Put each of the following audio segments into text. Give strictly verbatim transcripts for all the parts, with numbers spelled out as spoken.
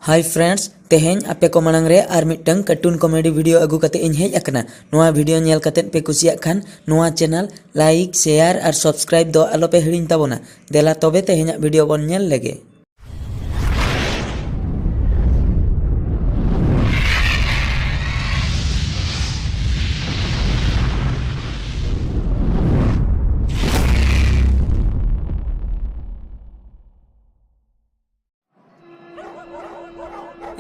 Hi friends, ᱛᱮᱦᱮᱧ ᱟᱯᱮ ᱠᱚ ᱢᱟᱲᱟᱝ ᱨᱮ ᱟᱨ ᱢᱤᱫᱴᱟᱝ cartoon comedy video ᱟᱹᱜᱩ ᱠᱟᱛᱮ ᱤᱧ ᱦᱮᱡ ᱟᱠᱟᱱᱟ᱾ ᱱᱚᱣᱟ video ᱧᱮᱞ ᱠᱟᱛᱮ ᱯᱮ ᱠᱩᱥᱤᱭᱟᱜ ᱠᱷᱟᱱ ᱱᱚᱣᱟ channel like, share ᱟᱨ subscribe ᱫᱚ ᱟᱞᱚ ᱯᱮ ᱦᱤᱲᱤᱧ ᱛᱟᱵᱚᱱᱟ᱾ ᱫᱮᱞᱟ ᱛᱚᱵᱮ ᱛᱮᱦᱮᱧᱟᱜ video ᱵᱚᱱ ᱧᱮᱞ ᱞᱮᱜᱮ᱾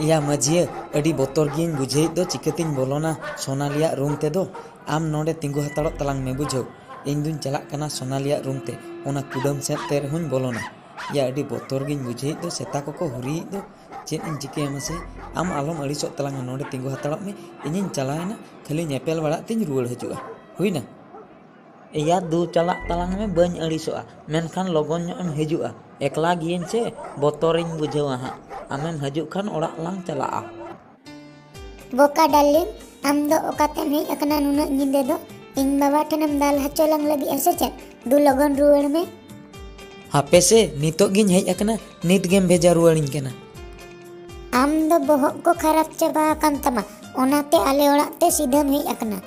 ᱮᱭᱟ ᱢᱟᱹᱡᱷᱤᱭᱟᱹ, ᱟᱹᱰᱤ ᱵᱚᱛᱚᱨ ᱜᱤᱧ ᱵᱩᱡᱷᱟᱹᱣᱮᱫ ᱫᱚ, ᱪᱤᱠᱟᱹᱛᱤᱧ ᱵᱚᱞᱚᱱᱟ ᱥᱳᱱᱟᱞᱤᱭᱟᱜ room ᱛᱮᱫᱚ? ᱟᱢ ᱱᱚᱰᱮ ᱛᱤᱸᱜᱩ ᱦᱟᱛᱟᱲᱚᱜ ᱛᱟᱞᱟᱝ ᱢᱮ ᱵᱩᱡᱷᱟᱹᱣ, ᱤᱧ ᱫᱩᱧ ᱪᱟᱞᱟᱜ ᱠᱟᱱᱟ ᱥᱳᱱᱟᱞᱤᱭᱟᱜ room ᱛᱮ᱾ ᱚᱱᱟ ᱠᱩᱰᱟᱹᱢ ᱥᱮᱫ ᱛᱮ ᱨᱮᱦᱚᱸᱧ ᱵᱚᱞᱚᱱᱟ᱾ ᱭᱟ, ᱟᱹᱰᱤ ᱵᱚᱛᱚᱨ ᱜᱤᱧ ᱵᱩᱡᱷᱟᱹᱣᱮᱫ ᱫᱚ, ᱥᱮᱛᱟ ᱠᱚᱠᱚ ᱦᱩᱨᱤᱭᱮᱫ ᱫᱚ, ᱪᱮᱫ ᱤᱧ ᱪᱤᱠᱟᱹᱭᱟ ᱢᱟᱥᱮ? ᱟᱢ ᱟᱞᱚᱢ ᱟᱹᱲᱤᱥᱚᱜ ᱛᱟᱞᱟᱝᱟ, ᱱᱚᱰᱮ ᱛᱤᱸᱜᱩ ᱦᱟᱛᱟᱲᱚᱜ ᱢᱮ, ᱤᱧᱤᱧ ᱪᱟᱞᱟᱣᱮᱱᱟ, ᱠᱷᱟᱹᱞᱤ ᱧᱮᱯᱮᱞ ᱵᱟᱲᱟᱜ ᱛᱤᱧ ᱨᱩᱣᱟᱹᱲ ᱦᱤᱡᱩᱜᱼᱟ, ᱦᱩᱭᱱᱟ? ᱮᱭᱟ ᱫᱩ, ᱪᱟᱞᱟᱜ ᱛᱟᱞᱟᱝ ᱢᱮ, ᱵᱟᱹᱧ ᱟᱹᱲᱤᱥᱚᱜᱼᱟ, ᱢᱮᱱᱠᱷᱟᱱ ᱞᱚᱜᱚᱱ ᱧᱚᱜ ᱮᱢ ᱦᱤᱡᱩᱜᱼᱟ᱾ ᱮᱠᱞᱟ ᱜᱤᱭᱟᱹᱧ ᱥᱮ, ᱵᱚᱛᱚᱨᱤᱧ ᱵᱩᱡᱷᱟᱹᱣᱟ ᱦᱟᱸᱜ᱾ ᱟᱢᱮᱢ ᱦᱤᱡᱩᱜ ᱠᱷᱟᱱ ᱚᱲᱟᱜ ᱞᱟᱝ ᱪᱟᱞᱟᱜᱼᱟ᱾ ᱵᱚᱠᱟ darling, ᱟᱢ ᱫᱚ ᱚᱠᱟᱛᱮᱢ ᱦᱮᱡ ᱟᱠᱟᱱᱟ ᱱᱩᱱᱟᱹᱜ ᱧᱤᱫᱟᱹ ᱫᱚ? ᱤᱧ ᱵᱟᱵᱟ ᱴᱷᱮᱱᱮᱢ ᱫᱟᱞ ᱦᱚᱪᱚ ᱞᱟᱝ ᱞᱟᱹᱜᱤᱫᱼᱟ ᱥᱮ ᱪᱮᱫ? ᱫᱩ ᱞᱚᱜᱚᱱ ᱨᱩᱣᱟᱹᱲ ᱢᱮ᱾ ᱦᱟᱯᱮ ᱥᱮ, ᱱᱤᱛᱚᱜ ᱜᱤᱧ ᱦᱮᱡ ᱟᱠᱟᱱᱟ, ᱱᱤᱛ ᱜᱮᱢ ᱵᱷᱮᱡᱟ ᱨᱩᱣᱟᱹᱲᱤᱧ ᱠᱟᱱᱟ᱾ ᱟᱢ ᱫᱚ ᱵᱚᱦᱚᱜ ᱠᱚ ᱠᱷᱟᱨᱟᱯ ᱪᱟᱵᱟ ᱟᱠᱟᱱ ᱛᱟᱢᱟ, ᱚᱱᱟᱛᱮ ᱟᱞᱮ ᱚᱲᱟᱜ ᱛᱮ ᱥᱤᱫᱷᱟᱹᱢ ᱦᱮᱡ ᱟᱠᱟᱱᱟ᱾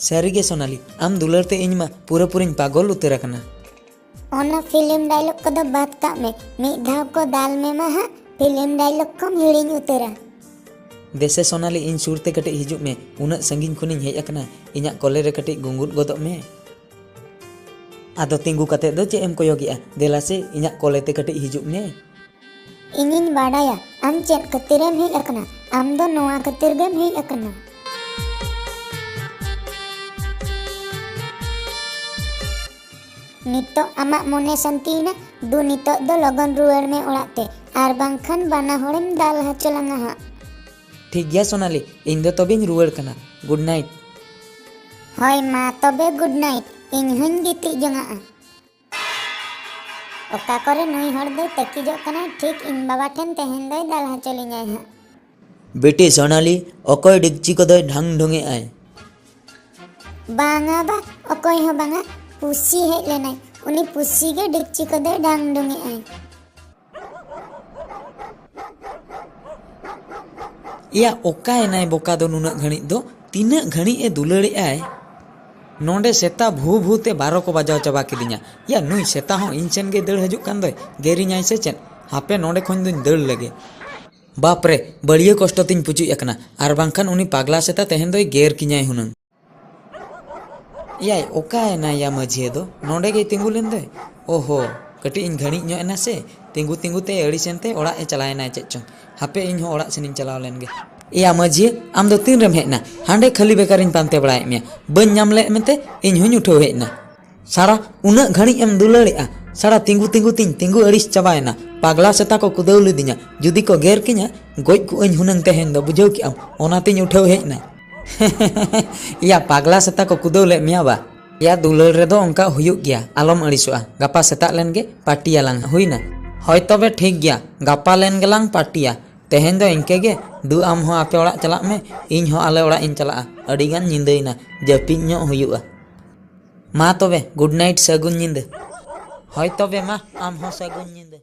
ᱥᱟᱹᱨᱤᱜᱮ ᱥᱳᱱᱟᱞᱤ, ᱟᱢ ᱫᱩᱞᱟᱹᱲ ᱛᱮ ᱤᱧ ᱢᱟ ᱯᱩᱨᱟᱹᱯᱩᱨᱤᱧ ᱯᱟᱜᱚᱞ ᱩᱛᱟᱹᱨ ᱟᱠᱟᱱᱟ᱾ ᱚᱱᱟ film dialogue ᱠᱚᱫᱚ ᱵᱟᱫ ᱠᱟᱜ ᱢᱮ, ᱢᱤᱫ ᱫᱷᱟᱣ ᱠᱚ ᱫᱟᱞ ᱢᱮ ᱢᱟ ᱦᱟᱸᱜ, film dialogue ᱠᱚᱢ ᱦᱤᱲᱤᱧ ᱩᱛᱟᱹᱨᱟ᱾ ᱫᱮᱥᱮ ᱥᱳᱱᱟᱞᱤ, ᱤᱧ ᱥᱩᱨ ᱛᱮ ᱠᱟᱹᱴᱤᱡ ᱦᱤᱡᱩᱜ ᱢᱮ, ᱩᱱᱟᱹᱜ ᱥᱟᱺᱜᱤᱧ ᱠᱷᱚᱱᱤᱧ ᱦᱮᱡ ᱟᱠᱟᱱᱟ, ᱤᱧᱟᱜ ᱠᱚᱞᱮ ᱨᱮ ᱠᱟᱹᱴᱤᱡ ᱜᱩᱸᱜᱩᱫ ᱜᱚᱫᱚᱜ ᱢᱮ᱾ ᱟᱫᱚ ᱛᱤᱸᱜᱩ ᱠᱟᱛᱮ ᱫᱚ ᱪᱮᱫ ᱮᱢ ᱠᱚᱭᱚᱜᱮᱜᱼᱟ? ᱫᱮᱞᱟ ᱥᱮ ᱤᱧᱟᱜ ᱠᱚᱞᱮ ᱛᱮ ᱠᱟᱹᱴᱤᱡ ᱦᱤᱡᱩᱜ ᱢᱮ᱾ ᱤᱧᱤᱧ ᱵᱟᱰᱟᱭᱟ ᱟᱢ ᱪᱮᱫ ᱠᱷᱟᱹᱛᱤᱨᱮᱢ ᱦᱮᱡ ᱟᱠᱟᱱᱟ᱾ ᱟᱢ ᱫᱚ ᱱᱚᱣᱟ ᱠᱷᱟᱹᱛᱤᱨ ᱜᱮᱢ ᱦᱮᱡ ᱟᱠᱟᱱᱟ᱾ ᱱᱤᱛᱚᱜ ᱟᱢᱟᱜ ᱢᱚᱱᱮ ᱥᱟᱱᱛᱤᱭᱮᱱᱟ? ᱫᱩ, ᱱᱤᱛᱚᱜ ᱫᱚ ᱞᱚᱜᱚᱱ ᱨᱩᱣᱟᱹᱲ ᱢᱮ ᱚᱲᱟᱜ ᱛᱮ, ᱟᱨ ᱵᱟᱝᱠᱷᱟᱱ ᱵᱟᱱᱟ ᱦᱚᱲᱮᱢ ᱫᱟᱞ ᱦᱚᱪᱚ ᱞᱟᱝᱟ ᱦᱟᱸᱜ᱾ ᱴᱷᱤᱠ ᱜᱮᱭᱟ ᱥᱳᱱᱟᱞᱤ, ᱤᱧ ᱫᱚ ᱛᱚᱵᱮᱧ ᱨᱩᱣᱟᱹᱲ ᱠᱟᱱᱟ᱾ Good night᱾ ᱦᱳᱭ ᱢᱟ ᱛᱚᱵᱮ, good night᱾ ᱤᱧ ᱦᱚᱸᱧ ᱜᱤᱛᱤᱡ ᱡᱚᱝᱟᱜᱼᱟ᱾ ᱚᱠᱟ ᱠᱚᱨᱮ ᱱᱩᱭ ᱦᱚᱲ ᱫᱚᱭ ᱛᱟᱹᱠᱤᱡᱚᱜ ᱠᱟᱱᱟᱭ, ᱴᱷᱤᱠ ᱤᱧ ᱵᱟᱵᱟ ᱴᱷᱮᱱ ᱛᱮᱦᱮᱧ ᱫᱚᱭ ᱫᱟᱞ ᱦᱚᱪᱚ ᱞᱤᱧᱟᱭ ᱦᱟᱸᱜ᱾ ᱵᱤᱴᱤ ᱥᱳᱱᱟᱞᱤ, ᱚᱠᱚᱭ ᱰᱮᱠᱪᱤ ᱠᱚᱫᱚᱭ ᱰᱷᱟᱝ ᱰᱷᱩᱝᱮᱜᱼᱟᱭ? ᱵᱟᱝᱟ ᱵᱟ, ᱚᱠᱚᱭ ᱦᱚᱸ ᱵᱟᱝᱟ, ᱯᱩᱥᱤ ᱦᱮᱡ ᱞᱮᱱᱟᱭ, ᱩᱱᱤ ᱯᱩᱥᱤ ᱜᱮ ᱰᱮᱠᱪᱤ ᱠᱚᱫᱚᱭ ᱰᱷᱟᱝ ᱰᱷᱩᱝᱮᱜᱼᱟᱭ᱾ ᱮᱭᱟ, ᱚᱠᱟᱭᱮᱱᱟᱭ ᱵᱚᱠᱟ ᱫᱚ ᱱᱩᱱᱟᱹᱜ ᱜᱷᱟᱹᱲᱤᱡ ᱫᱚ? ᱛᱤᱱᱟᱹᱜ ᱜᱷᱟᱹᱲᱤᱡ ᱮ ᱫᱩᱞᱟᱹᱲᱮᱜ ᱟᱭ? ᱱᱚᱰᱮ ᱥᱮᱛᱟ ᱵᱷᱩ ᱵᱷᱩ ᱛᱮ ᱵᱟᱨᱚ ᱠᱚ ᱵᱟᱡᱟᱣ ᱪᱟᱵᱟ ᱠᱤᱫᱤᱧᱟ᱾ ᱭᱟ, ᱱᱩᱭ ᱥᱮᱛᱟ ᱦᱚᱸ ᱤᱧ ᱥᱮᱱ ᱜᱮ ᱫᱟᱹᱲ ᱦᱤᱡᱩᱜ ᱠᱟᱱ ᱫᱚᱭ, ᱜᱮᱨᱤᱧᱟᱭ ᱥᱮ ᱪᱮᱫ? ᱦᱟᱯᱮ, ᱱᱚᱰᱮ ᱠᱷᱚᱱ ᱫᱩᱧ ᱫᱟᱹᱲ ᱞᱮᱜᱮ᱾ ᱵᱟᱯ ᱨᱮ, ᱵᱟᱹᱲᱤᱭᱟᱹ ᱠᱚᱥᱴᱚ ᱛᱤᱧ ᱯᱩᱪᱩᱡ ᱟᱠᱟᱱᱟ, ᱟᱨ ᱵᱟᱝᱠᱷᱟᱱ ᱩᱱᱤ ᱯᱟᱜᱽᱞᱟ ᱥᱮᱛᱟ ᱛᱮᱦᱮᱧ ᱫᱚᱭ ᱜᱮᱨ ᱠᱤᱧᱟᱭ ᱦᱩᱱᱟᱹᱝ᱾ ᱮᱭᱟᱭ, ᱚᱠᱟᱭᱮᱱᱟᱭ ᱭᱟ ᱢᱟᱹᱡᱷᱤᱭᱟᱹ ᱫᱚ? ᱱᱚᱰᱮ ᱜᱮᱭ ᱛᱤᱸᱜᱩ ᱞᱮᱱ ᱫᱚᱭ᱾ ᱳᱦᱳ, ᱠᱟᱹᱴᱤᱡ ᱤᱧ ᱜᱷᱟᱹᱲᱤᱡ ᱧᱚᱜ ᱮᱱᱟ ᱥᱮ, ᱛᱤᱸᱜᱩ ᱛᱤᱸᱜᱩ ᱛᱮ ᱟᱹᱲᱤᱥ ᱮᱱᱛᱮ ᱚᱲᱟᱜ ᱮ ᱪᱟᱞᱟᱣ ᱮᱱᱟᱭ ᱪᱮᱫ ᱪᱚᱝ᱾ ᱦᱟᱯᱮ, ᱤᱧ ᱦᱚᱸ ᱚᱲᱟᱜ ᱥᱮᱱᱤᱧ ᱪᱟᱞᱟᱣ ᱞᱮᱱ ᱜᱮ᱾ ᱮᱭᱟ ᱢᱟᱹᱡᱷᱤᱭᱟᱹ, ᱟᱢ ᱫᱚ ᱛᱤᱱ ᱨᱮᱢ ᱦᱮᱡ ᱮᱱᱟ? ᱦᱟᱸᱰᱮ ᱠᱷᱟᱹᱞᱤ ᱵᱮᱠᱟᱨᱤᱧ ᱯᱟᱱᱛᱮ ᱵᱟᱲᱟᱭᱮᱫ ᱢᱮᱭᱟ, ᱵᱟᱹᱧ ᱧᱟᱢ ᱞᱮᱫ ᱢᱮᱛᱮ ᱤᱧ ᱦᱚᱸᱧ ᱩᱴᱷᱟᱹᱣ ᱦᱮᱡ ᱮᱱᱟ᱾ ᱥᱟᱲᱟ, ᱩᱱᱟᱹᱜ ᱜᱷᱟᱹᱲᱤᱡ ᱮᱢ ᱫᱩᱞᱟᱹᱲᱮᱜᱼᱟ? ᱥᱟᱲᱟ, ᱛᱤᱸᱜᱩ ᱛᱤᱸᱜᱩ ᱛᱤᱧ ᱛᱤᱸᱜᱩ ᱟᱹᱲᱤᱥ ᱪᱟᱵᱟᱭᱮᱱᱟ᱾ ᱯᱟᱜᱽᱞᱟ ᱥᱮᱛᱟ ᱠᱚ ᱠᱩᱫᱟᱹᱣ ᱞᱤᱫᱤᱧᱟ, ᱡᱩᱫᱤ ᱠᱚ ᱜᱮᱨ ᱠᱤᱧᱟ, ᱜᱚᱡ ᱠᱚᱜ ᱟᱹᱧ ᱦᱩᱱᱟᱹᱝ ᱛᱮᱦᱮᱧ ᱫᱚ, ᱵᱩᱡᱷᱟᱹᱣ ᱠᱮᱜ ᱟᱢ? ᱚᱱᱟᱛᱤᱧ ᱩᱴᱷᱟᱹᱣ ᱦᱮᱡ ᱮᱱᱟ᱾ ᱮᱭᱟ, ᱯᱟᱜᱽᱞᱟ ᱥᱮᱛᱟ ᱠᱚ ᱠᱩᱫᱟᱹᱣ ᱞᱮᱫ ᱢᱮᱭᱟ ᱵᱟ? ᱮᱭᱟ, ᱫᱩᱞᱟᱹᱲ ᱨᱮᱫᱚ ᱚᱱᱠᱟ ᱦᱩᱭᱩᱜ ᱜᱮᱭᱟ, ᱟᱞᱚᱢ ᱟᱹᱲᱤᱥᱚᱜᱼᱟ᱾ ᱜᱟᱯᱟ ᱥᱮᱛᱟᱜ ᱞᱮᱱ ᱜᱮ ᱯᱟᱨᱴᱤᱭᱟᱞᱟᱝ, ᱦᱩᱭᱱᱟ? ᱦᱳᱭ ᱛᱚᱵᱮ ᱴᱷᱤᱠ ᱜᱮᱭᱟ, ᱜᱟᱯᱟ ᱞᱮᱱ ᱜᱮᱞᱟᱝ ᱯᱟᱨᱴᱤᱭᱟ᱾ ᱛᱮᱦᱮᱧ ᱫᱚ ᱤᱱᱠᱟᱹ ᱜᱮ, ᱫᱩ ᱟᱢ ᱦᱚᱸ ᱟᱯᱮ ᱚᱲᱟᱜ ᱪᱟᱞᱟᱜ ᱢᱮ, ᱤᱧ ᱦᱚᱸ ᱟᱞᱮ ᱚᱲᱟᱜ ᱤᱧ ᱪᱟᱞᱟᱜᱼᱟ᱾ ᱟᱹᱰᱤ ᱜᱟᱱ ᱧᱤᱫᱟᱹᱭᱮᱱᱟ, ᱡᱟᱹᱯᱤᱫ ᱧᱚᱜ ᱦᱩᱭᱩᱜᱼᱟ᱾ ᱢᱟ ᱛᱚᱵᱮ, ᱜᱩᱰ ᱱᱟᱭᱤᱴ, ᱥᱟᱹᱜᱩᱱ ᱧᱤᱫᱟᱹ᱾ ᱦᱳᱭ ᱛᱚᱵᱮ ᱢᱟ, ᱟᱢ ᱦᱚᱸ ᱥᱟᱹᱜᱩᱱ ᱧᱤᱫᱟᱹ᱾